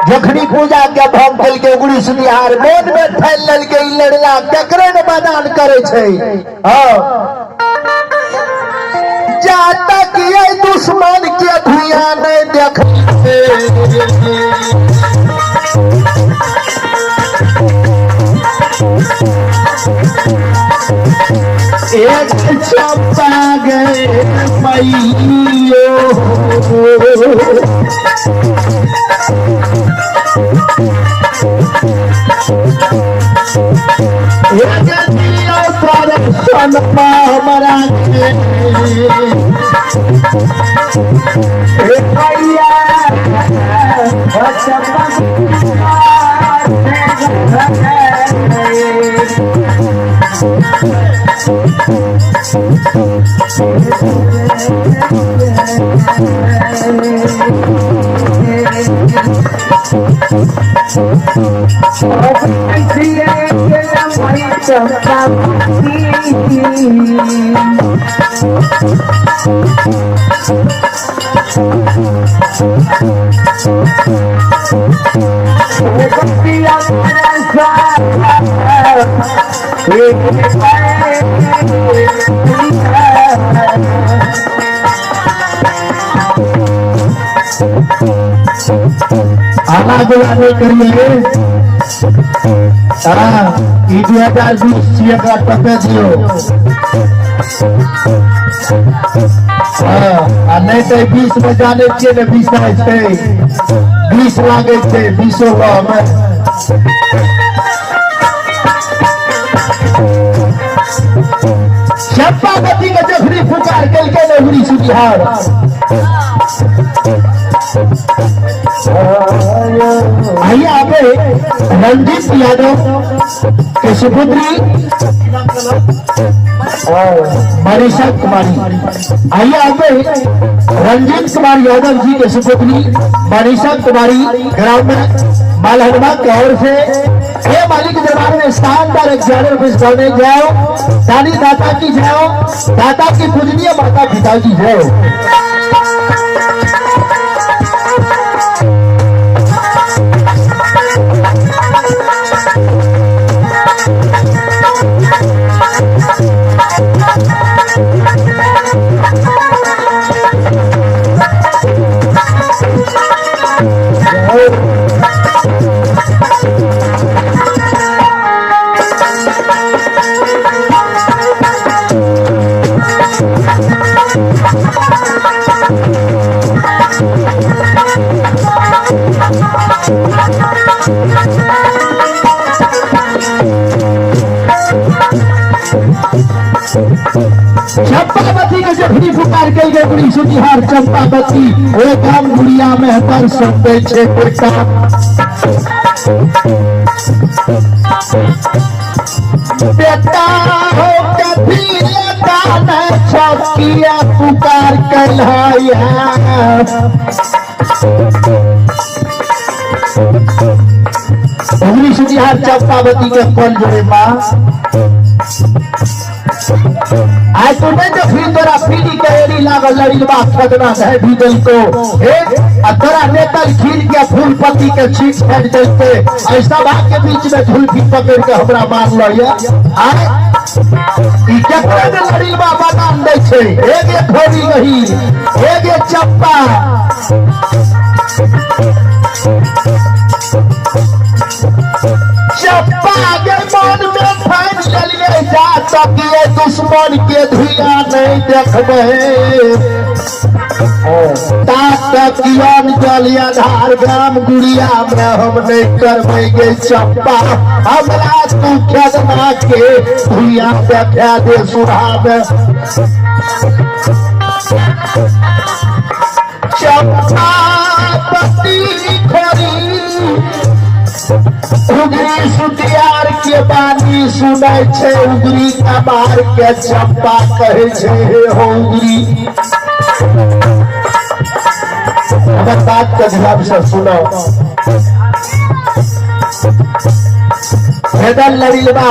जखनी पूजा के भंग केलकै उगड़ी सुनिहार मोन में ठानि लेलकै ई लड़ला केकरो ने मैदान करे छै। हाँ जा तक ये दुश्मन के धुइया नहीं देख एक चंपा गए मैयो हमरा के आला गुला नहीं करिए। हाँ, ई 2020 छियै, एकरा टपे दियौ। हाँ, आ नहीं तऽ 20 में जानै छियै ने, 20 होइ छै, 20 लागै छै, 20 लऽ मे। चंपावती के जखनी पुकार केलकै ने उगड़ी सुतिहार, आइए आबे रंजीत यादव के सुपुत्री मनीषा कुमारी। आइए आबे रंजीत कुमार यादव जी के सुपुत्री मनीषा कुमारी ग्राम मालहनवा की ओर से ये मालिक दरबार में शानदार 11 रुपये करने जाओ। दादी दाता की जाओ, दाता की पूजनीय माता पिता की जाओ। चंपावती के जखनी पुकार के गई बुढ़ी सुतिहार चंपावती ओ काम गुड़िया में हतर सुनते छे बेटा। बेटा हो कभी लता न छकिया पुकार कल्हाया। उगड़ी सुतिहार चंपावती के कल जोड़े माँ आय तू नहीं देखी तोरा पीली के एड़ी लागल लड़िलबा खदना दे भी देलको हे, आ तोरा नेतल खीर के फूल पत्ती के छीट फेंक देलके, ऐसा भाग के बीच में झुलफी पकड़ के हमरा मार लइया। आय ई केकरे ने लड़िलबा बादाम दै छै? एगे खोरी गही एगे चप्पा चप्पा के मन में ठान लेलिए जा तकिए दुश्मन के धुइया नहीं देखबे ता तकियन जल आधार ग्राम गुड़िया में हम नहीं करबै गे चप्पा। हमरा तू खेदना के धुइया देखा दे सुनाबे। चंपापति खोरी उगरी सुतियार के बानी सुनै छै, उगरी कमार के चंपा कहै छै हे हो उगरी। हमर बात के ध्यान से सुनो। भेदल लड़िलबा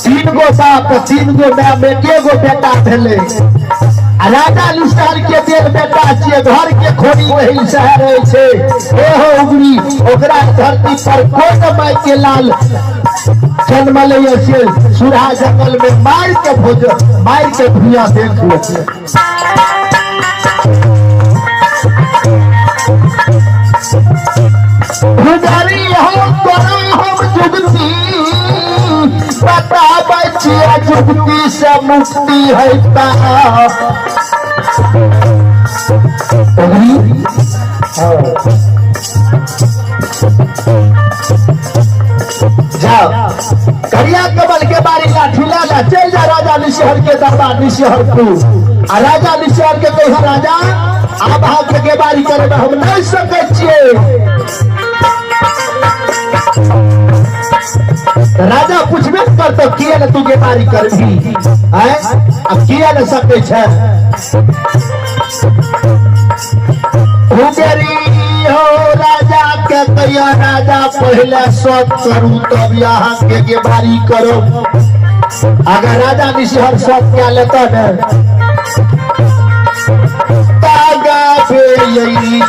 3 गो बाप 3 गो my में के गो बेटा भेलै। आ राजा निषाद के देल बेटा छियै, घर के खोरी वही शहर रहै छै। एहो उगरी ओकरा धरती पर कोन माय के लाल जन्म ले से सुरहा जंगल में मार के भोज मार के भुइया देख लो। गुजारी हम तोरा हम जुगती बताबै छियै, जुगती से मुक्ति है ता उगरी। जाओ करिया कमल के बारी लाठी ला ला चल जा राजा निशहर के दरबार निशहरपुर। आ राजा निशहर के कहिया राजा आब अहाँके गेबारी करे में हम नहीं सकै छियै। राजा पूछबे करतो किया ने तू गेबारी करबी, आय अब किया ने सकै छै। उगरी हो राजा के कहिया राजा पहले सब करू तब यहाँ के गेबारी करो। अगर राजा निशहर सब क्या लेता ने तागा पे यही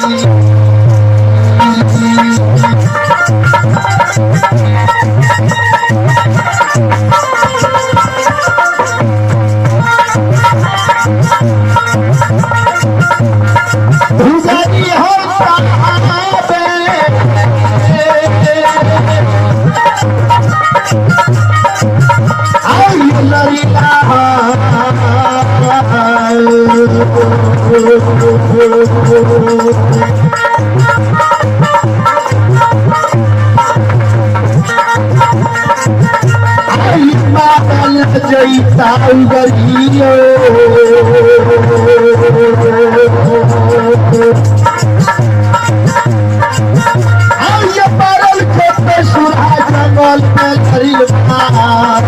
गुजारी हो साहबे आई लरीला। आई मातल जैता उगरियो। आई परल खेत सुरहा जंगल में धरिल मार।